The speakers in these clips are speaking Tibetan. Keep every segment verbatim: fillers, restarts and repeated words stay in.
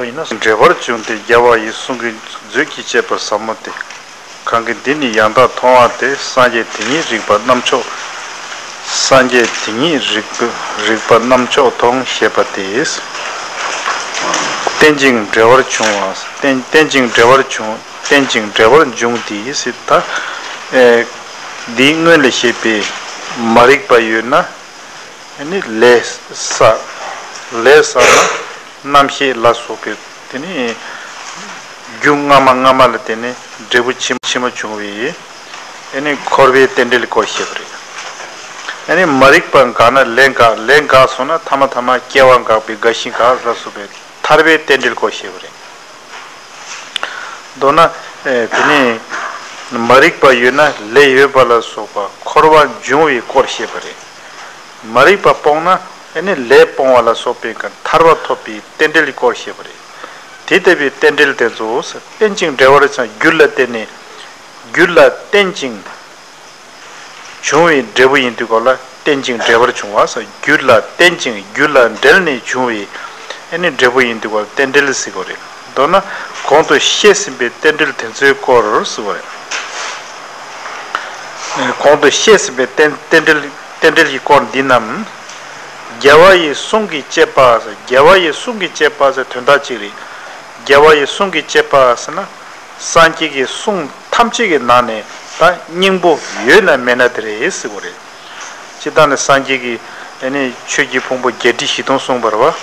ཡིན་ན། འབྲེལ་བར་འབྱུང་སྟེ་རྒྱལ་བ་ཡི་གསུང་གི་མཛོད་ཀྱི་བཅས་པ་ཟབ་མོ་སྟེ། གང་གིས་འདི་ཉིད་ཡང་དག་མཐོང་བ་དེ། སངས་རྒྱས་དེ་ཉིད་རིག་པ་རྣམ་མཆོག་སངས་རྒྱས་དེ་ཉིད་རིག་པ་རིག་པ་རྣམ་མཆོག་མཐོང་ཞེས་པ་སྟེ། རྟེན་ཅིང་འབྲེལ་བར་འབྱུང་བ། རྟེན་རྟེན་ཅིང་འབྲེལ་བར་འབྱུང་། རྟེན་ཅིང་འབྲེལ་བར་འབྱུང་སྟེ་ཟེར་ད། ཨེ། འདིའི་སྔོན་ལ་བཤད་པའི་མ་རིག་པ་ཡོད་ན། ཨ་ནི་ལས་བསགས། ལས་བསགས་ན་རྣམ་ཤེས་ལ་སོགས་པའི་དེ་ནི་རྒྱུ་སྔ་མ་སྔ་མ་ལ་བརྟེན་ནས་འབྲས་བུ་ཕྱི་ཕྱི་མ་བྱུང་བའི་ཨ་ནི་འཁོར་བའི་རྟེན་འབྲེལ་སྐོར་བཤད་པ་རེད། ཨ་ནི་མ་རིག་པ་འགགས་ན་ལས་འགག་ལས་འགགས་སོང་ན་ཐ་མ་ཐ་མ་སྐྱེ་བ་འགག་པའི་རྒ་ཤི་འགག་ལ་སོགས་པའི་ཐར་པའི་རྟེན་འབྲེལ་སྐོར་བཤད་པ་རེད། མདོར་ན། ཨེ། དེ་ནས་མ་རིག་པ་ཡོད་ན་ལས་ཡོད་པ་ལ་སོགས་པ་འཁོར་བ་འབྱུང་བའི་སྐོར་བཤད་པ་རེད། མ་རིག་པ་སྤོང་ན་ཨེ་ནི་ལས་སྤོང་བ་ལ་སོགས་པའི་གང་ཐར་པ་ཐོབ་པའི་རྟེན་འབྲེལ་གྱི་སྐོར་བཤད་པ་རེད། དེ་ལྟ་བུའི་རྟེན་འབྲེལ་དེ་ཚོ་རྟེན་ཅིང་འབྲེལ་བར་ཚང་རྒྱུ་ལ་བརྟེན་ནས། རྒྱུ་ལ་བརྟེན་ཅིང་། བྱུང་བའི་འབྲས་བུ་ཡིན་དུས་སྐོར་ལ་རྟེན་ཅིང་འབྲེལ་བར་འབྱུང་བ་ཟེར། རྒྱུ་ལ་བརྟེན་ཅིང་རྒྱུ་ལ་འབྲེལ་ནས་བྱུང་བའི་ཨ་ནི་འབྲས་བུ་ཡིན་དུས་སྐོར་རྟེན་འབྲེལ་ཟེར་གོ་རེད། མདོར་ན་གོང་དུ་བཤད་ཟིན་པའི་རྟེན་འབྲེལ་དེ་ཚོའི་སྐོར་ཟེར་གོ་རེད། གོང་དུ་བཤད་ཟིན་པའི་རྟེན་རྟེན་འབྲེལ་རྟེན་འབྲེལ་གྱི་སྐོར་འདི་རྣམས། རྒྱལ་བ་ཡི་གསུང་གིས་བསྐྱེད་པ་ཟེར། རྒྱལ་བ་ཡི་གསུང་གིས་བསྐྱེད་པ་ཟེར་དོན་དག་གཅིག་རེད། རྒྱལ་བ་ཡི་གསུང་གིས་བསྐྱེད་པ་ཟེར་ན། སངས་རྒྱས་ཀྱི་གསུང་ཐམས་ཅད་ཀྱི་ནང་ནས་ད་སྙིང་པོ་ཡོད་ན་མེད་ན་དེ་རེད་ཟེར་བ་རེད། སྤྱིར་བཏང་ནས་སངས་རྒྱས་ཀྱིས་ཨ་ནི་ཆོས་ཀྱི་ཕུང་པོ་བརྒྱད་ཁྲི་བཞི་སྟོང་གསུངས་པ་རེད་བ།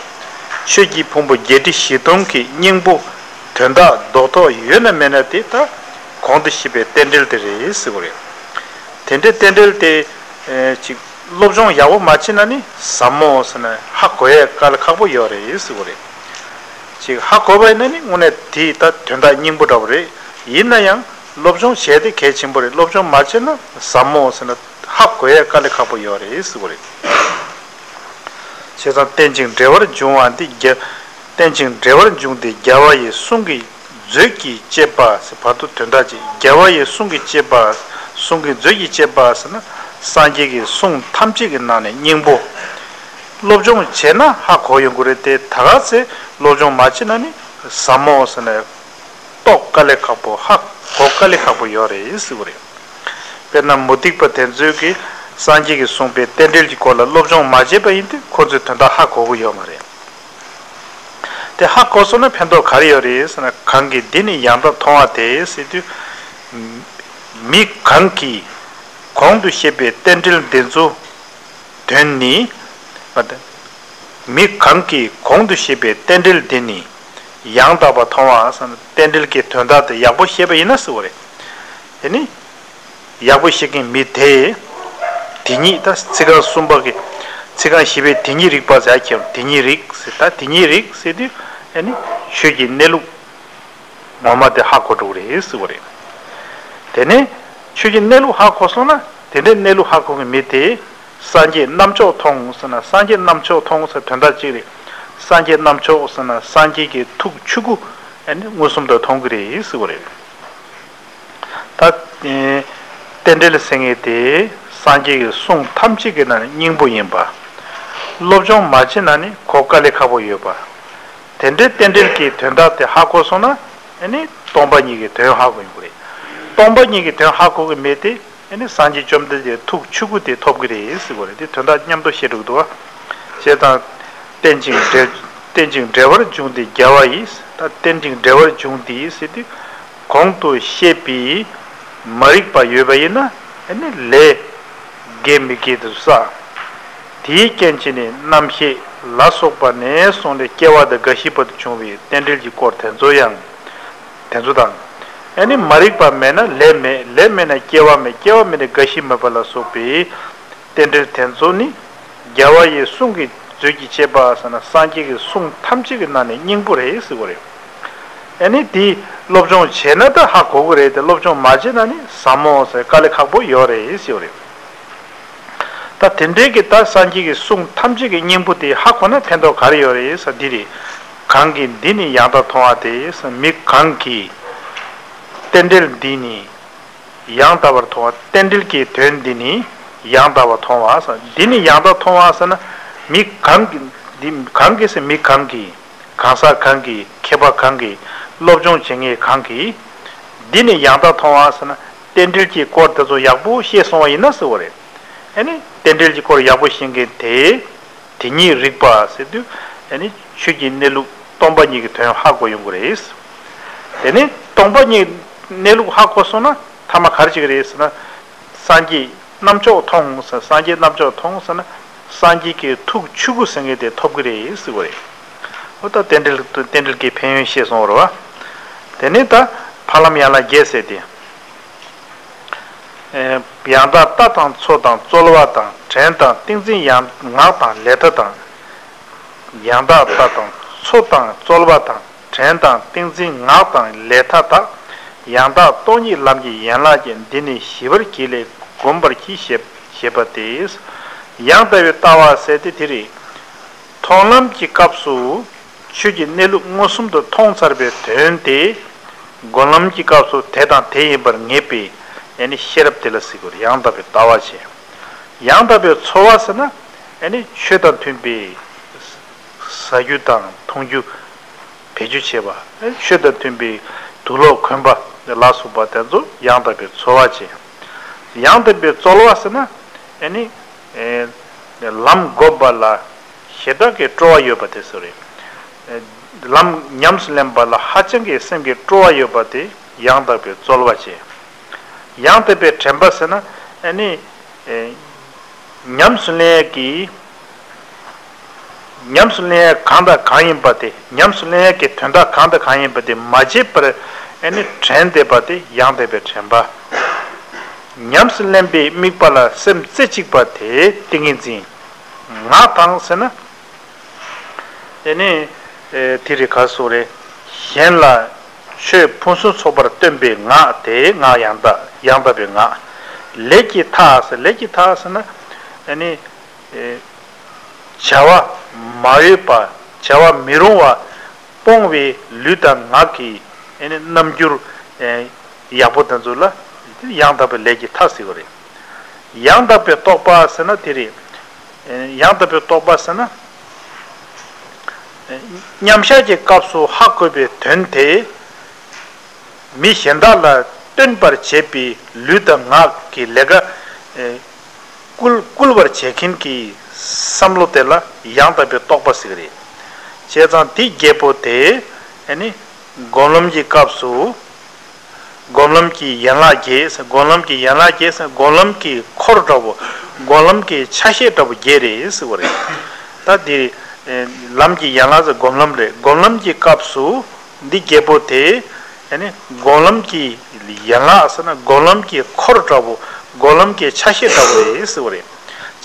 ཆོས་ཀྱི་ཕུང་པོ་བརྒྱད་ཁྲི་བཞི་སྟོང་གི་སྙིང་པོ་དོན་དག་རྡོག་རྡོག་ཡོད་ན་མེད་ན་དེ་ད་གོང་དུ་བཤད་པའི་རྟེན་འབྲེལ་དེ་རེད་ཟེར་བ་རེད། དེ་འདྲའི་རྟེན་འབྲེལ་དེ་ཨེ་ཅིག་སློབ་སྦྱོང་ཡག་པོ་མ་བྱས་ན་ནི་ཟབ་མོ་ཟེར་ན་ཧ་གོ་ཡས་དཀའ་ལས་ཁག་པོ་ཡོད་རེད་ཟེར་བ་རེད། ཅིག་ཧ་གོ་བ་ཡིན་ན་ནི་དངོས་གནས་དེ་ད་དོན་དག་སྙིང་པོ་འདྲ་བོ་རེད། ཡིན་ན་ཡང་སློབ་སྦྱོང་བྱས་ཏེ་གལ་ཆེན་པོ་རེད། སློབ་སྦྱོང་མ་བྱས་ན་ཟབ་མོ་ཟེར་ན་ཧ་གོ་ཡས་དཀའ་ལས་ཁག་པོ་ཡོད་རེད་ཟེར་བ་རེད། བྱས་ཙང་རྟེན་ཅིང་འབྲེལ་བར་འབྱུང་བ་འདི་རྒྱ། རྟེན་ཅིང་འབྲེལ་བར་འབྱུང་སྟེ་རྒྱལ་བ་ཡི་གསུང་གི་མཛོད་ཀྱིས་བསྐྱེད་པ་ཟེར་བར་དུ་དོན་དག་ཅིག་རྒྱལ་བ་ཡི་གསུང་གིས་བསྐྱེད་པ། གསུང་གི་མཛོད་ཀྱིས་བསྐྱེད་པ་ཟེར་ན་སངས་རྒྱས་ཀྱི་གསུང་ཐམས་ཅད་ཀྱི་ནང་ནས་སྙིང་པོ། སློབ་སྦྱོང་བྱས་ན་ཧ་གོ་ཡོང་གི་རེད་དེ་ད་ག་ཚེ་སློབ་སྦྱོང་མ་བྱས་ན་ནི་ཟབ་མོ་ཟེར་ན་རྟོགས་དཀའ་ལས་ཁག་པོ་ཧ་གོ་དཀའ་ལས་ཁག་པོ་ཡོད་རེད་ཟེར་བ་རེད། དཔེར་ན་མུ་སྟེགས་པ་དེ་ཚོས་ཀྱིས་སངས་རྒྱས་ཀྱིས་གསུངས་པའི་རྟེན་འབྲེལ་གྱི་སྐོར་ལ་སློབ་སྦྱོང་མ་བྱས་པ་ཡིན་དུས་ཁོ་ཚོས་དོན་དག་ཧ་གོ་གི་ཡོད་མ་རེད། དེ་ཧ་གོ་སོང་ན་ཕན་ཐོགས་ག་རེ་ཡོད་རེད་ཟེར་ན། གང་གིས་འདི་ནི་ཡང་དག་མཐོང་བ་དེ་ཟེར་དུས། མི་གང་གིས་གོང་དུ་བཤད་པའི་རྟེན་འབྲེལ་འདི་ཚོ་དོན་ནི། མི་གང་གིས་གོང་དུ་བཤད་པའི་རྟེན་འབྲེལ་འདི་ནི་ཡང་དག་པར་མཐོང་བ་ཟེར་ན་རྟེན་འབྲེལ་གྱི་དོན་དག་དེ་ཡག་པོ་ཤེས་པ་ཡིན་ན་ཟེར་བ་རེད། དེ་ནི། ཡག་པོ་ཤེས་མཁན་མི་དེས། དེ་ཉིད་ད་ཚིག་རྐང་གསུམ་པ་གི། ཚིག་རྐང་བཞི་པའི་དེ་ཉིད་རིག་པ་ཟེར་ཡ་ཁྱེད་དེ་ཉིད་རིག་ཟེར་ད་དེ་ཉིད་རིག་ཟེར་དུས་ཨ་ནི་ཆོས་ཀྱི་གནས་ལུགས་ངོ་མ་དེ་ཧ་གོ་འགྲོ་གི་རེད་ཟེར་བ་རེད། དེ་ནས་ཆོས་ཀྱི་གནས་ལུགས་ཧ་གོ་སོང་ན་དེ་འདྲའི་གནས་ལུགས་ཧ་གོ་མཁན་མི་དེས་སངས་རྒྱས་རྣམ་མཆོག་མཐོང་ཟེར་ན་སངས་རྒྱས་རྣམ་མཆོག་མཐོང་ཟེར་དོན་དག་གཅིག་རེད། སངས་རྒྱས་རྣམ་མཆོག་ཟེར་ན་སངས་རྒྱས་ཀྱི་ཐུགས་ཆོས་སྐུ་ཨ་ནི་མངོན་སུམ་དུ་མཐོང་གི་རེད་ཟེར་བ་རེད། ད། རྟེན་འབྲེལ་ཟེར་མཁན་དེ་སངས་རྒྱས་ཀྱི་གསུང་ཐམས་ཅད་ཀྱི་ནང་ནས་སྙིང་པོ་ཡིན་པ། སློབ་སྦྱོང་མ་བྱས་ན་ནི་གོ་དཀའ་ལས་ཁག་པོ་ཡོད་པ། དེ་འདྲའི་རྟེན་འབྲེལ་གྱི་དོན་དག་དེ་ཧ་གོ་སོང་ན་ཨ་ནི་སྟོང་པ་ཉིད་ཀྱི་དོན་ཧ་གོ་ཡོང་གི་རེད། སྟོང་པ་ཉིད་ཀྱི་དོན་ཧ་གོ་གི་མེད་དེ་ཨ་ནི་སངས་རྒྱས་བཅོམ་ལྡན་འདས་ཐུགས་ཆོས་སྐུ་དེ་ཐོབ་ཀྱི་རེད་ཟེར་བ་རེད། དེ་དོན་དག་མཉམ་དུ་བཤད་འགྲོ་གི་འདུག་བ། བྱས་ཙང་། རྟེན་ཅིང་འབྲེལ། རྟེན་ཅིང་འབྲེལ་བར་འབྱུང་སྟེ་རྒྱལ་བ་ཡི། ད་རྟེན་ཅིང་འབྲེལ་བར་འབྱུང་སྟེ་ཟེར་དུས། གོང་དུ་བཤད་པའི་མ་རིག་པ་ཡོད་པ་ཡིན་ན་ཨ་ནི་ལས་དགེ་མི་དགེ་དུ་བསགས། དེའི་རྐྱེན་གྱིས་ནི་རྣམ་ཤེས་ལ་སོགས་པ་ནས་བཟུང་ནས་སྐྱེ་བ་དང་རྒ་ཤི་བར་དུ་བྱུང་བའི་རྟེན་འབྲེལ་གྱི་སྐོར་དེ་ཚོ་ཡང་། དེ་ཚོ་དང་། ཨ་ནི་མ་རིག་པ་མེད་ན་ལས་མེད། ལས་མེད་ན་སྐྱེ་བ་མེད། སྐྱེ་བ་མེད་ན་རྒ་ཤི་མེད་པ་ལ་སོགས་པའི་རྟེན་འབྲེལ་དེ་ཚོ་ནི། རྒྱལ་བ་ཡི་གསུང་གི་མཛོད་ཀྱིས་བསྐྱེད་པ་ཟེར་ན་སངས་རྒྱས་ཀྱི་གསུང་ཐམས་ཅད་ཀྱི་ནང་ནས་སྙིང་པོ་རེད་ཟེར་བ་རེད། ཨ་ནི་དེ་སློབ་སྦྱོང་བྱས་ན་ད་ཧ་གོ་གི་རེད་དེ་སློབ་སྦྱོང་མ་བྱས་ན་ནི་ཟབ་མོ་ཟེར་དཀའ་ལས་ཁག་པོ་ཡོད་རེད་ཟེར་བ་རེད། ད་དེ་འདྲའི་གི་ད་སངས་རྒྱས་ཀྱི་གསུང་ཐམས་ཅད་ཀྱི་སྙིང་པོ་དེ་ཧ་གོ་ན་ཕན་ཐོགས་ག་རེ་ཡོད་རེད་ཟེར་འདི་རེད། གང་གིས་འདི་ནི་ཡང་དག་མཐོང་བ་དེ་ཟེར་མི་གང་གིས་རྟེན་འབྲེལ་འདི་ནི། ཡང་དག་པར་མཐོང་བ། རྟེན་འབྲེལ་གྱི་དོན་འདི་ནི་ཡང་དག་པར་མཐོང་བ་ཟེར། འདི་ནི་ཡང་དག་མཐོང་བ་ཟེར་ན་མི་གང་གིས་འདི་གང་གིས་ཟེར་མི་གང་གིས་གང་ཟག་གང་གིས་ མཁས་པ་གང་གིས་སློབ་སྦྱོང་བྱེད་མཁན་གང་གིས། འདི་ནི་ཡང་དག་མཐོང་བ་ཟེར་ན་རྟེན་འབྲེལ་གྱི་སྐོར་དེ་ཚོ་ཡག་པོ་ཤེས་སོང་བ་ཡིན་ན་ཟེར་བ་རེད། ཨ་ནི་རྟེན་འབྲེལ་གྱི་སྐོར་ཡག་པོ་ཤེས་མཁན་དེ། དེ་ཉིད་རིག་པ་ཟེར་དུས། ཨ་ནི་ཆོས་ཀྱི་གནས་ལུགས་སྟོང་པ་ཉིད་ཀྱི་དོན་ཧ་གོ་ཡོང་གི་རེད། དེ་ནི་སྟོང་པ་ཉིད་གནས་ལུགས་ཧ་གོ་སོང་ན་ཐ་མ་ག་རེ་བྱེད་ཀྱི་རེད་ཟེར་ན། སངས་རྒྱས་རྣམ་མཆོག་མཐོང་ཟེར། སངས་རྒྱས་རྣམ་མཆོག་མཐོང་ཟེར་ན། སངས་རྒྱས་ཀྱི་ཐུགས་ཆོས་སྐུ་ཟེར་མཁན་དེ་ཐོབ་ཀྱི་རེད་ཟེར་བ་རེད། འོ་ད་རྟེན་འབྲེལ་རྟེན་འབྲེལ་གྱི་ཕན་ཡོན་ཤེས་སོང་བ་རེད་བ། དེ་ནི་ད་ཕ་ལམ་ཡན་ལག་བརྒྱད་ཟེར་ཏེ། ཡང་དག་ལྟ་དང་འཚོ་དང་རྩོལ་བ་དང་། དྲན་དང་ཏིང་འཛིན་ཡང་ངག་དང་ལས་མཐའ་དང་། ཡང་དག་ལྟ་དང་འཚོ་དང་རྩོལ་བ་དང་། དྲན་དང་ཏིང་འཛིན་ངག་དང་ལས་མཐའ་དག། ཡང་དག་སྟོང་ཉིད་ལམ་གྱི་ཡན་ལག་བརྒྱད། འདི་ནི་ཞི་བར་གྱིས་ལས་བསྒོམ་པར་གྱིས་ཞེས་ཞེས་པ་སྟེ། ཡང་དག་པའི་ལྟ་བ་ཟེར་ཏེ་དེ་རེད། མཐོང་ལམ་གྱི་སྐབས་སུ་ཆོས་ཀྱི་གནས་ལུགས་མངོན་སུམ་དུ་མཐོང་ཚར་བའི་དོན་དེ། སྒོམ་ལམ་གྱི་སྐབས་སུ་དེ་དང་དེ་ཡིན་པར་ངེས་པའི་ཨ་ནི་ཤེས་རབ་དེ་ལ་ཟེར་དགོས་རེད། ཡང་དག་པའི་ལྟ་བ་བྱས། ཡང་དག་པའི་ཚོར་བ་ཟེར་ན། ཨ་ནི་ཆོས་དང་མཐུན་པའི་ཟ་རྒྱུ་དང་འཐུང་རྒྱུ། བེད་སྤྱོད་བྱེད་པ། ཆོས་དང་མཐུན་པའི་དུག་ལོག་གོན་པ་ལ་སོགས་པ་དེ་ཚོ་ཡང་དག་པའི་ཚོར་བ་བྱེད། ཡང་དག་པའི་རྩོལ་བ་ཟེར་ན། ཨ་ནི། ཨེ། ལམ་བསྒོམ་པ་ལ་ཞེ་དྲག་གི་སྤྲོ་བ་ཡོད་པ་དེ་ཚོ་རེད། ཨེ། ལམ་ཉམས་སུ་ལེན་པ་ལ་ཧ་ཅང་གི་སེམས་ཀྱི་སྤྲོ་བ་ཡོད་པ་དེ་ཡང་དག་པའི་རྩོལ་བ་བྱེད། ཡང་དག་པའི་དྲན་པ་ཟེར་ན། ཨ་ནི། ཨེ། ཉམས་སུ་ལེན་ཡས་ཀྱི། ཉམས་སུ་ལེན་ཡས་གང་དང་གང་ཡིན་པ་དེ། ཉམས་སུ་ལེན་ཡས་ཀྱི་དོན་དག་གང་དང་གང་ཡིན་པ་དེ་མ་བརྗེད་པར་ཨ་ནི་དྲན་བསྡད་པ་དེ་ཡང་དག་པའི་དྲན་པ། ཉམས་སུ་ལེན་པའི་དམིགས་པ་ལ་སེམས་རྩེ་གཅིག་པ་དེ་ཏིང་ངེ་འཛིན། ངག་དང་ཟེར་ན། ཨ་ནི། ཨེ། དེ་རེད། ག་སོགས་རེད། གཞན་ལ་ཆོས་ཕུན་སུམ་ཚོགས་པར་སྟོན་པའི་ངག་དེ་ངག་ཡང་དག་ཡང་དག་པའི་ངག་ལས་ཀྱི་མཐའ་ཟེར། ལས་ཀྱི་མཐའ་ཟེར་ན། ཨ་ནི། ཨེ། བྱ་བ་མ་འོས་པ། བྱ་བ་མི་རུང་བ་སྤོང་བའི་ལུས་དང་ངག་གི་ཨ་ནི་རྣམ་འགྱུར། ཨེ། ཡག་པོ་དེ་ཚོ་ལ་ཡང་དག་པའི་ལས་ཀྱི་མཐའ་ཟེར་བ་རེད། ཡང་དག་པའི་རྟོག་པ་ཟེར་ན་དེ་རེད། ཨེ། ཡང་དག་པའི་རྟོག་པ་ཟེར་ན། མཉམ་བཞག་གི་སྐབས་སུ་ཧ་གོ་བའི་དོན་དེ། མི་གཞན་དག་ལ་སྟོན་པར་བྱེད་པའི་ལུས་དང་ངག་གི་ལས་ཀ། ཨེ། བསྐུལ་བསྐུལ་བར་བྱེད་མཁན་གྱི་བསམ་བློ་དེ་ལ་ཡང་དག་པའི་རྟོག་པ་ཟེར་གྱི་རེད། བྱས་ཙང་དེ་བརྒྱད་པོ་དེ། ཨ་ནི། སྒོམ་ལམ་གྱི་སྐབས་སུ། སྒོམ་ལམ་གྱི་ཡན་ལག་བརྒྱད། སྒོམ་ལམ་གྱི་ཡན་ལག་བརྒྱད་ཟེར། སྒོམ་ལམ་གྱི་འཁོར་འདྲ་བོ། སྒོམ་ལམ་གྱི་ཆ་ཤས་འདྲ་བོ་བརྒྱད་རེད་ཟེར་བ་རེད། ད་དེ། ཨེ། ལམ་གྱི་ཡན་ལག་ཟེར་སྒོམ་ལམ་རེད། སྒོམ་ལམ་གྱི་སྐབས་སུ་འདི་བརྒྱད་པོ་དེ། ཨ་ནི་སྒོམ་ལམ་གྱི་ཡན་ལག་ཟེར་ན་སྒོམ་ལམ་གྱི་འཁོར་འདྲ་བོ། སྒོམ་ལམ་གྱི་ཆ་ཤས་འདྲ་བོ་རེད་ཟེར་བ་རེད།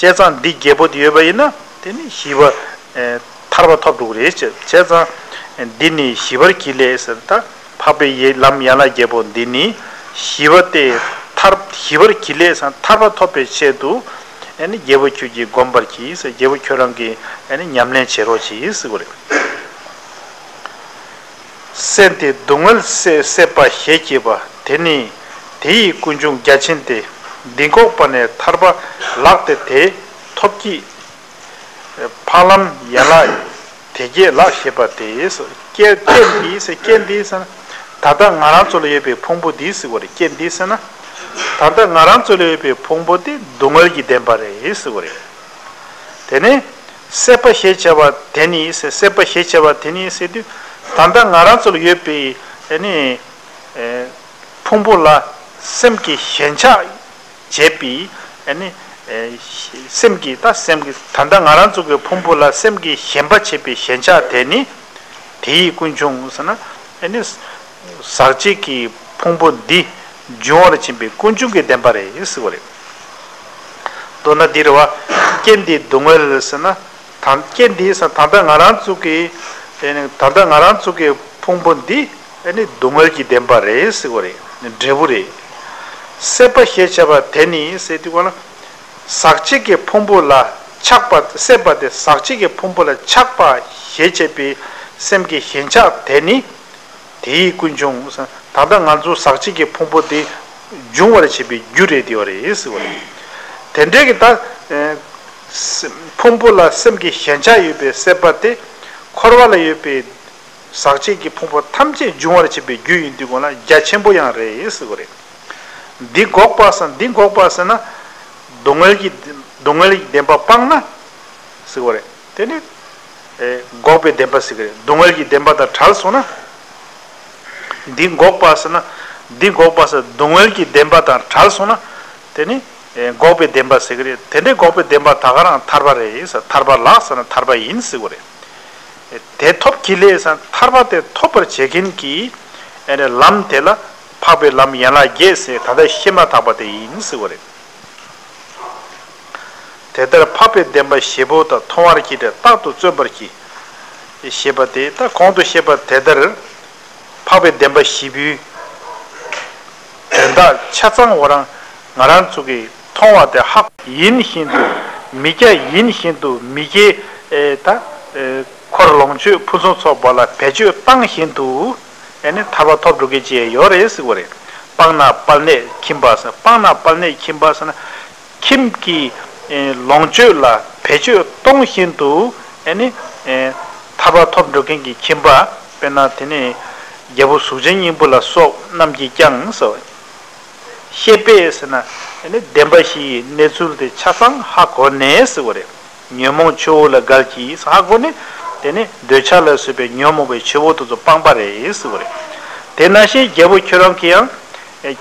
བྱས་ཙང་འདི་བརྒྱད་པོ་དེ་ཡོད་པ་ཡིན་ན་དེ་ནི་ཞི་བ། ཨེ། ཐར་པ་ཐོབ་འགྲོ་གི་རེད། བྱས་བྱས་ཙང་། འདི་ནི་ཞི་བར་གྱིས་ལས་ཟེར། ད་འཕགས་པའི་ཡི་ལམ་ཡན་ལག་བརྒྱད་པོ་འདི་ནི་ཞི་བ་སྟེ། ཐར་ཞི་བར་གྱིས་ལས་ཟེར། ཐར་པ་ཐོབ་པའི་ཆེད་དུ་ཨ་ནི་རྒྱལ་པོ་ཁྱོད་ཀྱིས་བསྒོམ་པར་གྱིས་ཟེར། རྒྱལ་པོ་ཁྱོད་རང་གིས་ཨ་ནི་ཉམས་ལེན་བྱེད་རོགས་གྱིས་ཟེར་བ་རེད། སེམས་དེ་སྡུག་བསྔལ་སེལ་སེལ་བ་ཞེས་བགྱི་བ་དེ་ནི་དེ་ཡི་ཀུན་འབྱུང་རྒྱ་ཆེན་ཏེ། འདི་འགོག་པ་ནི་ཐར་པ་ལགས་ཏེ་དེ་ཐོབ་ཀྱིས། ཕ་ལམ་ཡན་ལག་དེ་བརྒྱད་ལགས་ཞེས་པ་སྟེ། རྐྱེན་རྐྱེན་འདིས་ཟེར། རྐྱེན་འདིས་ཟེར་ན། ད་ལྟ་ང་རང་ཚོ་ལ་ཡོད་པའི་ཕུང་པོ་འདིས་ཟེར་བ་རེད། རྐྱེན་འདིས་ཟེར་ན། ད་ལྟ་ང་རང་ཚོ་ལ་ཡོད་པའི་ཕུང་པོ་འདི་སྡུག་བསྔལ་གྱི་བདེན་པ་རེད་ཟེར་བ་རེད། དེ་ནས་སྲེད་པ་ཞེས་བྱ་བ་དེ་ནི་ཟེར། སྲེད་པ་ཞེས་བྱ་བ་དེ་ནི་ཟེར་དུས། ད་ལྟ་ང་རང་ཚོ་ལ་ཡོད་པའི་ཨ་ནི། ཨེ། ཕུང་པོ་ལ་སེམས་ཀྱི་ཞེན་ཆགས་བྱེད་པའི། ཨ་ནི། ཨེ། སེམས་ཀྱི་ད་སེམས་ཀྱི་ད་ལྟ་ང་རང་ཚོ་གི་ཕུང་པོ་ལ་སེམས་ཀྱི་ཞེན་པ་བྱེད་པའི་ཞེན་ཆགས་དེ་ནི་དེ་ཡི་ཀུན་འབྱུང་ཟེར་ན། ཨ་ནི། ཟག་བཅས་ཀྱི་ཕུང་པོ་འདི་འབྱུང་བར་བྱེད་པའི་ཀུན་འབྱུང་གི་བདེན་པ་རེད་ཟེར་བ་རེད། མདོར་ན་འདི་རེད་བ། རྐྱེན་འདིས་སྡུག་བསྔལ་ཟེར་ན། ད་རྐྱེན་འདིས་ཟེར། ད་ལྟ་ང་རང་ཚོ་གི། ཨེ་ནི། ད་ལྟ་ང་རང་ཚོ་གི་ཕུང་པོ་འདི་ཨེ་ནི་སྡུག་བསྔལ་གྱི་བདེན་པ་རེད་ཟེར་བ་རེད། འབྲས་བུ་རེད། སྲེད་པ་ཞེས་བྱ་བ་དེ་ནི་ཟེར་དུས་ག་ལ། ཟག་བཅས་ཀྱི་ཕུང་པོ་ལ་ཆགས་པ། སྲེད་པ་དེ་ཟག་བཅས་ཀྱི་ཕུང་པོ་ལ་ཆགས་པ་ཞེས་བྱ་བའི་སེམས་ཀྱི་ཞེན་ཆགས་དེ་ནི། དེ་ཡི་ཀུན་འབྱུང་ཟེར། ད་ལྟ་ང་ཚོ་ཟག་བཅས་ཀྱི་ཕུང་པོ་དེ་འབྱུང་བར་བྱེད་པའི་རྒྱུ་རེད་དེ་བ་རེད་ཟེར་བ་རེད། དེ་འདྲའི་གི་ད། ཨེ། ཕུང་པོ་ལ་སེམས་ཀྱི་ཞེན་ཆགས་ཡོད་པའི་སྲེད་པ་དེ། འཁོར་བ་ལ་ཡོད་པའི་ ཟག་བཅས་ཀྱི་ཕུང་པོ་ཐམས་ཅད་འབྱུང་བར་བྱེད་པའི་རྒྱུ་ཡིན་དུས་གོང་ལ་རྒྱ་ཆེན་པོ་ཡང་རེད་ཟེར་བ་རེད། འདི་འགོག་པ་ཟེར་ན་འདི་འགོག་པ་ཟེར་ན། སྡུག་བསྔལ་གྱི་སྡུག་བསྔལ་གྱི་བདེན་པ་སྤངས་ན་ཟེར་བ་རེད། དེ་ནི་ཨེ་འགོག་པའི་བདེན་པ་ཟེར་གི་རེད། སྡུག་བསྔལ་གྱི་བདེན་པ་དང་བྲལ་སོང་ན། འདི་འགོག་པ་ཟེར་ན། འདི་འགོག་པ་ཟེར་སྡུག་བསྔལ་གྱི་བདེན་པ་དང་བྲལ་སོང་ན། དེ་ནི་ཨེ་འགོག་པའི་བདེན་པ་ཟེར་གི་རེད། དེ་འདྲའི་འགོག་པའི་བདེན་པ་ད་ག་རང་ཐར་པ་རེད་ཟེར། ཐར་པ་ལགས་ཟེར་ན་ཐར་པ་ཡིན་ཟེར་བ་རེད། དེ་ཐོབ་གྱིས་ལས་ཟེར་ན་ཐར་པ་དེ་ཐོབ་པར་བྱེད་མཁན་གྱི་ཨེ་ནི་ལམ་དེ་ལ་འཕགས་པའི་ལམ་ཡན་ལག་བརྒྱད་ཟེར། ད་ལྟ་བཤད་མ་ཐག་པ་དེ་ཡིན་ཟེར་བ་རེད། དེ་ལྟར་འཕགས་པའི་བདེན་པ་བཞི་པོ་དག་མཐོང་བར་གྱིས་རྟག་ཏུ་བརྩོན་པར་གྱིས། ཞེས་པ་དེ་ད་གོང་དུ་བཤད་པ་དེ་ལྟར། འཕགས་པའི་བདེན་པ་བཞི་པོའི་དོན་དག་ཆ་ཚང་བ་རང་ང་རང་ཚོ་གིས་མཐོང་བ་དེ་ཧ་ཡིན་བཞིན་དུ་མི་སྐྱ་ཡིན་བཞིན་དུ་མི་སྐྱའི་ཨེ་ད་ཨེ་འཁོར་ལོངས་སྤྱོད་ཕུན་སུམ་ཚོགས་པ་ལ་བེད་སྤྱོད་བཏང་བཞིན་དུ་ཨེ་ནི་ཐར་པ་ཐོབ་འགྲོ་མཁན་ཅིག་ཡོད་རེད་ཟེར་བ་རེད། སྤངས་ན་དཔལ་གནས་ཁྱིམ་པ་ཟེར། སྤངས་ན་དཔལ་གནས་ཁྱིམ་པ་ཟེར་ན། ཁྱིམ་གྱི་ཨེ་ལོངས་སྤྱོད་ལ་བེད་སྤྱོད་གཏོང་བཞིན་དུ་ཨེ་ནི་ཨེ་ཐར་པ་ཐོབ་འགྲོ་མཁན་གྱི་ཁྱིམ་པ། དཔེར་ན་དེ་ནི་རྒྱལ་པོ་གཟུགས་ཅན་སྙིང་པོ་ལ་སོགས་རྣམས་ཀྱིས་ཀྱང་ཟེར། ཤེས་པས་ཟེར་ན་ཨེ་ནི་བདེན་པ་བཞིའི་གནས་ཚུལ་དེ་ཆ་ཚང་ཧ་གོ་ནས་ཟེར་བ་རེད། ཉོན་མོངས་ཆུ་བོ་ལ་བརྒལ་གྱིས་ཧ་གོ་ནས། དེ་ནི་འདོད་ཆགས་ལ་སོགས་པའི་ཉོན་མོངས་པའི་ཆུ་བོ་དེ་ཚོ་སྤངས་པ་རེད་ཟེར་བ་རེད། དེ་ནང་བཞིན་རྒྱལ་པོ་ཁྱོད་རང་གིས་ཡང་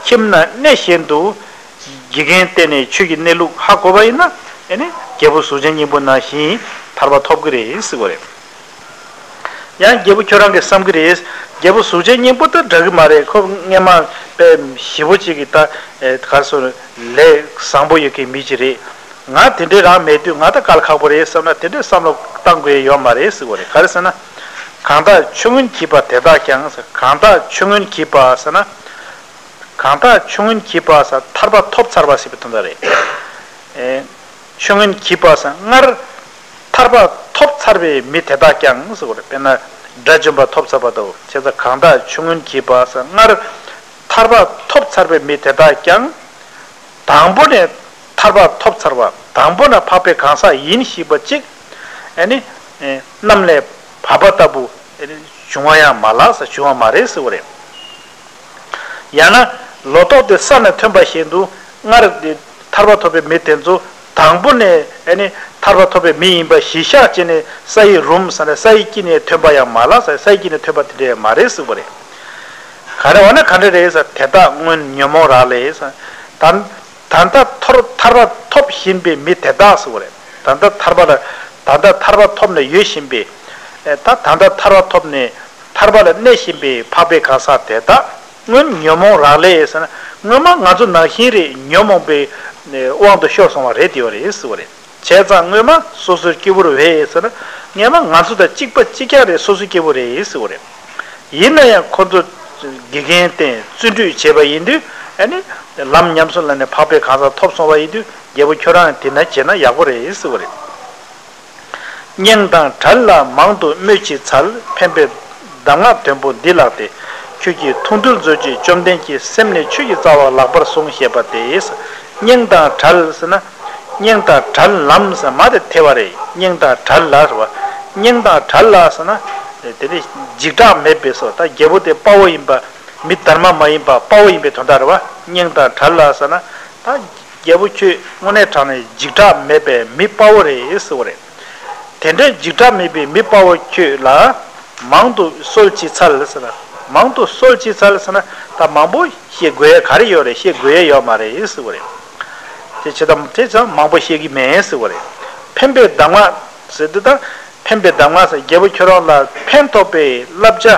ཁྱིམ་ན་གནས་བཞིན་དུ་དགེ་རྒན་བསྟེན་ནས་ཆོས་ཀྱི་གནས་ལུགས་ཧ་གོ་བ་ཡིན་ན། ཨེ་ནི་རྒྱལ་པོ་གཟུགས་ཅན་སྙིང་པོ་ནང་བཞིན་ཐར་པ་ཐོབ་ཀྱི་རེད་ཟེར་བ་རེད། ཡང་རྒྱལ་པོ་ཁྱོད་རང་གིས་བསམ་གྱི་རེད། རྒྱལ་པོ་གཟུགས་ཅན་སྙིང་པོ་དང་འདྲ་གི་མ་རེད། ཁོ་སྔས་མ་དཔེ་ཞེ་པོ་ཅིག་གི་ད་ཨེ་ག་རེ་ཟེར། ལས་བཟང་པོ་ཡོད་མཁན་མི་ཅིག་རེད། ང་དེ་འདྲའི་རང་མེད་དུས་ང་ད་དཀའ་ལས་ཁག་པོ་རེད་བསམ་ན་དེ་འདྲའི་བསམ་བློ་བཏང་དགོས་ཡ་ཡོད་མ་རེད་ཟེར་བ་རེད། ག་རེ་ཟེར་ན། གང་དག་ཆོས་མངོན་གྱིས་པ་དེ་དག་ཀྱང་ཟེར། གང་དག་ཆོས་མངོན་གྱིས་པ་ཟེར་ན། གང་དག་ཆོས་མངོན་གྱིས་པ་ཟེར་ཐར་པ་ཐོབ་ཚར་བ་ཟེར་བའི་དོན་དག་རེད། ཨེ། ཆོས་མངོན་གྱིས་པ་ཟེར་སྔར་ཐར་པ་ཐོབ་ཚར་བའི་མི་དེ་དག་ཀྱང་ཟེར་བ་རེད། དཔེར་ན་དགྲ་བཅོམ་པ་ཐོབ་ཚར་བ་དང་། བྱས་ཙང་གང་དག་ཆོས་མངོན་གྱིས་པ་ཟེར་སྔར་ཐར་པ་ཐོབ་ཚར་བའི་མི་དེ་དག་ཀྱང་། དང་པོ་ནས་ཐར་པ་ཐོབ་ཚར་བ། དང་པོ་ནས་འཕགས་པའི་གང་ཟག་ཡིན་ཞེས་པ་གཅིག་ཨེ་ནི་ཨེ་གནམ་ལས་བབས་པ་ལྟ་བུ་ཨེ་ནི་བྱུང་བ་ཡང་མ་ལགས་ཟེར། བྱུང་བ་མ་རེད་ཟེར་བ་རེད། ཡང་ན་ལོ་ཏོག་དེ་ས་ནས་ཐོན་པ་བཞིན་དུ་སྔར་དེ་ཐར་པ་ཐོབ་པའི་མི་དེ་ཚོ་དང་པོ་ནས་ཨེ་ནི་ཐར་པ་ཐོབ་པའི་མི་ཡིན་པ་གཞི་བཞག་བྱས་ནས་ས་ཡི་རུམ་ཟེར་ནས་ས་ཡི་དཀྱིལ་ནས་ཐོན་པ་ཡང་མ་ལགས་ཟེར། ས་ཡི་དཀྱིལ་ནས་ཐོན་པ་དེ་འདྲ་ཡང་མ་རེད་ཟེར་བ་རེད། ག་རེ་འོ་ན་ག་འདྲ་རེད་ཟེར། དེ་དག་སྔོན་ཉོན་མོངས་རག་ལས་ཟེར། ད་ད་ལྟ་ཐོར་ཐར་པ་ཐོབ་བཞིན་པའི་མི་དེ་དག་ཟེར་བ་རེད། ད་ལྟ་ཐར་པ་ལ་ད་ལྟ་ཐར་པ་ཐོབ་ནས་ཡོད་བཞིན་པའི་ཨེ་ད་ད་ལྟ་ཐར་པ་ཐོབ་ནས་ཐར་པ་ལ་གནས་བཞིན་པའི་འཕགས་པའི་གང་ཟག་དེ་དག་སྔོན་ཉོན་མོངས་རག་ལས་ཟེར་ན། སྔོན་མ་ང་ཚོ་ནང་བཞིན་རེད། ཉོན་མོངས་པའི་དབང་དུ་ཤོར་སོང་བ་རེད། དེ་བ་རེད་ཟེར་བ་རེད། བྱས་ཙང་སྔོན་མ་སོ་སོའི་སྐྱེ་བོ་རེད་ཟེར་ན། སྔོན་མ་ང་ཚོ་དང་གཅིག་པ་གཅིག་རྐྱང་རེད། སོ་སོའི་སྐྱེ་བོ་རེད་ཟེར་བ་རེད། ཡིན་ན་ཡང་ཁོ་ཚོ་དགེ་རྒན་བསྟེན་བརྩོན་འགྲུས་བྱས་པ་ཡིན་དུས་ཨ་ནི་ལམ་ཉམས་སུ་བླངས་ནས་འཕགས་པའི་གང་ཟག་ཐོབ་སོང་བ་ཡིན་དུས། རྒྱལ་པོ་ཁྱོད་རང་དེ་ན་བྱས་ན་ཡག་པོ་རེད་ཟེར་བ་རེད། གཉེན་དང་བྲལ་ལ་མང་དུ་སྨོད་ཅི་འཚལ། ཕན་པའི་གདམས་ངག་དོན་པོ་འདི་ལགས་ཏེ། ཁྱོད་ཀྱིས་ཐུགས་འདུལ་མཛོད་ཅིག་བཅོམ་ལྡན་གྱིས། སེམས་ནི་ཆོས་ཀྱི་རྩ་བ་ལགས་པར་གསུངས། ཞེས་པ་སྟེ། གཉེན་དང་བྲལ་ཟེར་ན། གཉེན་དང་བྲལ་ལམ་ཟེར་མ་དེ་ཐེ་བ་རེད། གཉེན་དང་བྲལ་ལ་ཟེར་བ། གཉེན་དང་བྲལ་ལ་ཟེར་ན། དེ་ནི་འཇིགས་སྐྲག་མེད་པའི་སོ། ད་རྒྱལ་པོ་དེ་དཔའ་བོ་ཡིན་པ། མི་དར་མ་མ་ཡིན་པ་དཔའ་བོ་ཡིན་པའི་དོན་དག་རེད་བ། གཉེན་དང་བྲལ་ལ་ཟེར་ན། ད་རྒྱལ་པོ་ཁྱོད་དངོས་གནས་དྲང་ནས་འཇིགས་སྐྲག་མེད་པའི་མི་དཔའ་བོ་རེད་ཟེར་བ་རེད། དེ་འདྲའི་འཇིགས་སྐྲག་མེད་པའི་མི་དཔའ་བོ་ཁྱོད་ལ་མང་དུ་གསོལ་ཅི་འཚལ་ཟེར་ན། མང་དུ་གསོལ་ཅི་འཚལ་ཟེར་ན། ད་མང་པོ་བཤད་དགོས་ཡ་ག་རེ་ཡོད་རེད། བཤད་དགོས་ཡ་ཡོད་མ་རེད་ཟེར་བ་རེད། དེ་བྱེད་དམ་དེ་ཙམ་མང་པོ་བཤད་ཀྱི་མེད་ཟེར་བ་རེད། ཕན་པའི་གདམས་ངག་ཟེར་དུས་ད། ཕན་པའི་གདམས་ངག་ཟེར། རྒྱལ་པོ་ཁྱོད་རང་ལ་ཕན་ཐོགས་པའི་བསླབ་བྱ་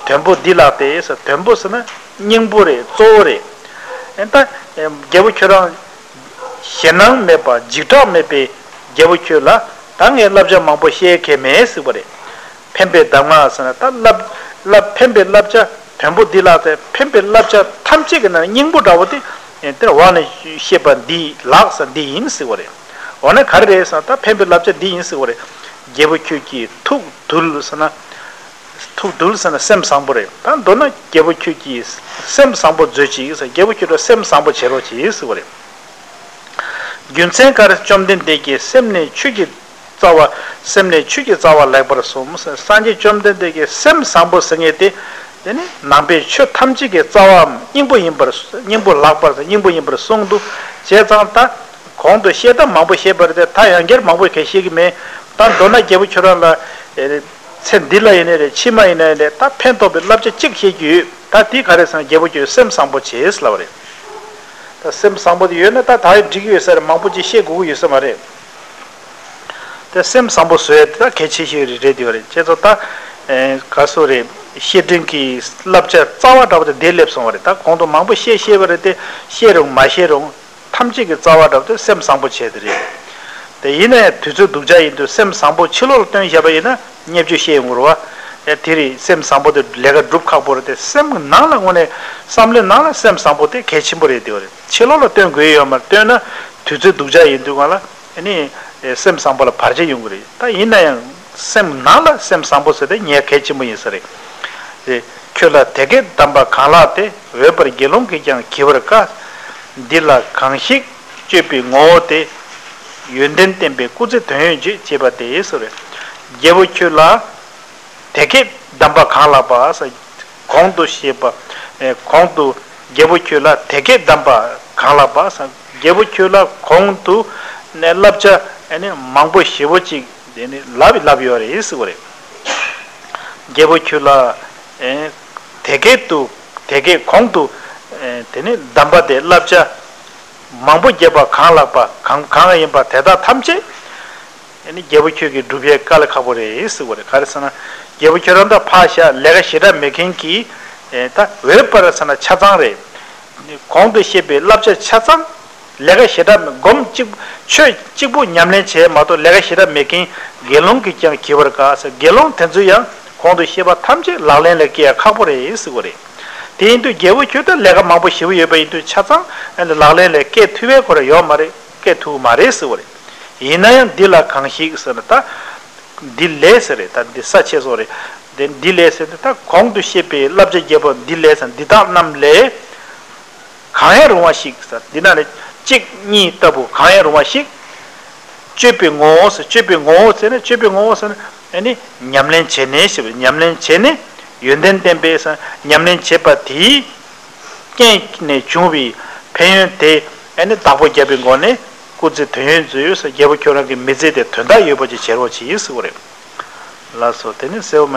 དོན་པོ་འདི་ལགས་ཏེ་ཟེར། དོན་པོ་ཟེར་ན་སྙིང་པོ་རེད། གཙོ་བོ་རེད། ཨེ་ད་རྒྱལ་པོ་ཁྱོད་རང་ཞེད་སྣང་མེད་པ་འཇིགས་སྐྲག་མེད་པའི་རྒྱལ་པོ་ཁྱོད་ལ་ད་ངས་བསླབ་བྱ་མང་པོ་བཤད་མཁན་མེད་ཟེར་བ་རེད། ཕན་པའི་གདམས་ངག་ཟེར་ན་ད་བསླབ་བསླབ་ཕན་པའི་བསླབ་བྱ་དོན་པོ་འདི་ལགས་ཏེ། ཕན་པའི་བསླབ་བྱ་ཐམས་ཅད་ཀྱི་ནང་སྙིང་པོ་འདྲ་བོ་དེ་དེར་འོག་ནས་བཤད་པ་འདི་ལགས་ཟེར་འདི་ཡིན་ཟེར་བ་རེད། འོ་ན་ག་རེ་རེད་ཟེར་ན། ད་ཕན་པའི་བསླབ་བྱ་འདི་ཡིན་ཟེར་བ་རེད། རྒྱལ་པོ་ཁྱོད་ཀྱིས་ཐུགས་དུལ་ཟེར་ན། ཐུགས་དུལ་ཟེར་ན་སེམས་བཟང་པོ་རེད། ད་མདོར་ན་རྒྱལ་པོ་ཁྱོད་ཀྱིས་སེམས་བཟང་པོ་མཛོད་ཅིག་ཟེར། རྒྱལ་པོ་ཁྱོད་ལ་སེམས་བཟང་པོ་བྱེད་རོགས་གྱིས་ཟེར་བ་རེད། རྒྱུ་མཚན་ག་རེ། བཅོམ་ལྡན་འདས་ཀྱིས་སེམས་ནི་ཆོས་ཀྱི་ རྩ་བ། སེམས་ནི་ཆོས་ཀྱི་རྩ་བ་ལེགས་པར་གསུངས། སངས་རྒྱས་བཅོམ་ལྡན་འདས་ཀྱིས་སེམས་བཟང་པོ་ཟེར་མཁན་དེ། དེ་ནི་ནང་པའི་ཆོས་ཐམས་ཅད་ཀྱི་རྩ་བའམ་སྙིང་པོ་ཡིན་པར། སྙིང་པོ་ལགས་པར། སྙིང་པོ་ཡིན་པར་གསུངས་འདུག་བྱས་ཙང་ད། གོང་དུ་བཤད་སྟངས་མང་པོ་བཤད་པ་རེད་དེ། ད་ཡང་བསྐྱར་མང་པོ་གས་བཤད་ཀྱི་མེད། ད་མདོར་ན་རྒྱལ་པོ་ཁྱོད་རང་ལ། ཨེ། ཚེ་འདི་ལ་ཡིན་ནའི་རེད། ཕྱི་མ་ཡིན་ནའི་རེད། ད་ཕན་ཐོགས་པའི་བསླབ་བྱ་གཅིག་བཤད་རྒྱུ་ཡོད། ད་དེ་ག་རེ་ཟེར་ན། རྒྱལ་པོ་ཁྱོད་སེམས་བཟང་པོ་བྱེད་ལབ་པ་རེད། ད་སེམས་བཟང་པོ་དེ་ཡོད་ན་ད་ད་ཡང་འགྲིག་གི་ཡོད་ས་རེད། མང་པོ་ཅིག་བཤད་དགོས་ཀྱི་ཡོད་ས་མ་རེད། དེ་སེམས་བཟང་པོ་བཟོ་ཡ་དེ་ད་གལ་ཆེ་ཤོས་རེད་རེད་དེ་བ་རེད། ཁྱེད་ཚོ་ད། ཨེ། ག་སོ་རེད། བཤེས་སྤྲིང་གི་བསླབ་བྱ་རྩ་བ་འདྲ་བོ་དེ་འདིར་སླེབས་སོང་བ་རེད། ད་གོང་དུ་མང་པོ་བཤད་བཤད་པ་རེད་དེ། བཤད་རུང་མ་བཤད་རུང་། ཐམས་ཅད་ཀྱི་རྩ་བ་འདྲ་བོ་དེ་སེམས་བཟང་པོ་བྱས་དེ་རེད། དེ་ཡིན་ན་ཡང་དུས་ཚོད་སྡུག་ཅག་ཡིན་དུས་སེམས་བཟང་པོ་ཕྱི་ལོགས་ལ་སྟོན་བཞག་པ་ཡིན་ན་བརྙས་བཅོས་བཤད་ཡོང་གི་རེད་བ། ཨེ། དེ་རེད། སེམས་བཟང་པོ་དེ་ལས་ཀ་སྒྲུབ་ཁག་པོ་རེད་དེ། སེམས་ནང་ལ་དངོས་གནས་བསམ་བློའི་ནང་ལ་སེམས་བཟང་པོ་དེ་གལ་ཆེན་པོ་རེད་དེ་བ་རེད། ཕྱི་ལོགས་ལ་སྟོན་དགོས་ཡོད་མ་རེད། སྟོན་ན་དུས་ཚོད་སྡུག་ཅག་ཡིན་དུས་སྒང་ལ། ཨ་ནི། སེམས་བཟང་པོ་ལ་བར་ཆད་ཡོང་གི་རེད། ད་ཡིན་ན་ཡང་སེམས་ནང་ལ་སེམས་བཟང་པོ་ཟེར་དེ་ངས་གལ་ཆེན་པོ་ཡིན་ས་རེད། རེད། ཁྱོད་ལ་དེ་སྐད་གདམས་པ་གང་ལགས་ཏེ། འོས་པར་དགེ་སློང་གིས་ཀྱང་བགྱི་བར་དཀའ། འདི་ལ་གང་ཞིག་སྤྱོད་པའི་ངོ་བོ་སྟེ། ཡོན་ཏན་བསྟན་པས་སྐུ་ཚེ་དོན་ཡོད་བྱེད། ཅེས་པ་སྟེ་ཟེར་རེད། རྒྱལ་པོ་ཁྱོད་ལ། དེ་སྐད་གདམས་པ་གང་ལགས་པ་ཟེར། གོང་དུ་བཤད་པ། ཨེ། གོང་དུ། རྒྱལ་པོ་ཁྱོད་ལ་དེ་སྐད་གདམས་པ་གང་ལགས་པ་ཟེར། རྒྱལ་པོ་ཁྱོད་ལ་གོང་དུ་ནས་བསླབ་བྱ། ཨེ་ནི་མང་པོ་ཞེ་པོ་ཅིག་དེ་ནི་ལབ་ལབ་ཡོད་རེད་ཟེར་བ་རེད། རྒྱལ་པོ་ཁྱོད་ལ། ཨེ། དེ་སྐད་དུ། དེ་སྐད་གོང་དུ། ཨེ། དེ་ནི་གདམས་པ་དེ། བསླབ་བྱ་མང་པོ་བརྒྱབ་པ་གང་ལགས་པ། གང་གང་ཡིན་པ་དེ་དག་ཐམས་ཅད། ཨ་ནི་རྒྱལ་པོ་ཁྱོད་ཀྱིས་སྒྲུབ་ཡས་དཀའ་ལས་ཁག་པོ་རེད་ཟེར་བ་རེད། ག་རེ་ཟེར་ན། རྒྱལ་པོ་ཁྱོད་རང་ད་ཕར་བཞག་ལས་ཀ་ཞེ་དྲག་མེད་མཁན་གྱི། ཨེ། ད་འོས་པར་ཟེར་ན་ཆ་ཚང་རེད། གོང་དུ་བཤད་པའི་བསླབ་བྱ་ཆ་ཚང་། ལས་ཀ་ཞེ་དྲག་མེད། སྒོམ་གཅིག་ཆོས་གཅིག་པུ་ཉམས་ལེན་བྱས་མ་གཏོགས་ལས་ཀ་ཞེ་དྲག་མེད་མཁན་དགེ་སློང་གིས་ཀྱང་བགྱི་བར་དཀའ་ཟེར། དགེ་སློང་དེ་ཚོས་ཡང་གོང་དུ་བཤད་པ་ཐམས་ཅད་ལག་ལེན་ལ་བཀལ་ཡ་ཁག་པོ་རེད་ཟེར་བ་རེད། དེ་ཡིན་དུས་རྒྱལ་པོ་ཁྱོད་ད་ལས་ཀ་མང་པོ་ཞེ་པོ་ཡོད་པ་ཡིན་དུས་ཆ་ཚང་ལག་ལེན་ལ་བཀལ་ཐུབ་པའི་ཁོ་ར་ཡོད་མ་རེད། བཀལ་ཐུབ་མ་རེད་ཟེར་བ་རེད། ཡིན་ན་ཡང་འདི་ལ་གང་ཞིག་ཟེར་ན་ད། འདི་ལས་ཟེར་རེད། ད་འདི་ས་ཆེ་སོགས་རེད། དེ་འདི་ལས་ཟེར་ཏེ་ད་གོང་དུ་བཤད་པའི་བསླབ་བྱ་བརྒྱད་པོ་འདི་ལས་ཟེར། འདི་དག་རྣམས་ལས་གང་ཡང་རུང་བ་ཞིག་ཟེར། འདི་ན་ནི་གཅིག་གཉིས་ལྟ་བུ་གང་ཡང་རུང་བ་ཞིག་སྤྱོད་པའི་ངོ་བོ་ཟེར། སྤྱོད་པའི་ངོ་བོ་ཟེར་ན། སྤྱོད་པའི་ངོ་བོ་ཟེར་ན་ཨ་ནི་ཉམས་ལེན་བྱས་ནས་ཞེས་པ། ཉམས་ལེན་བྱས་ནས་ཡོན་ཏན་བསྟན་པས་ཟེར། ཉམས་ལེན་བྱས་པ་དེའི་རྐྱེན་ནས་བྱུང་བའི་ཕན་ཡོན་དེ་ཨ་ནི་བདག་པོ་བརྒྱབ་པའི་སྒོ་ནས་སྐུ་ཚེ་དོན་ཡོད་མཛོད་ཡོད་ཟེར། རྒྱལ་པོ་ཁྱོད་རང་གི་མི་ཚེ་དེ་དོན་དག་ཡོད་པ་ཅིག་བྱེད་རོགས་བྱེད་ཟེར་བ་རེད། ལགས་སོ། དེ་ནི་གསལ་བོ་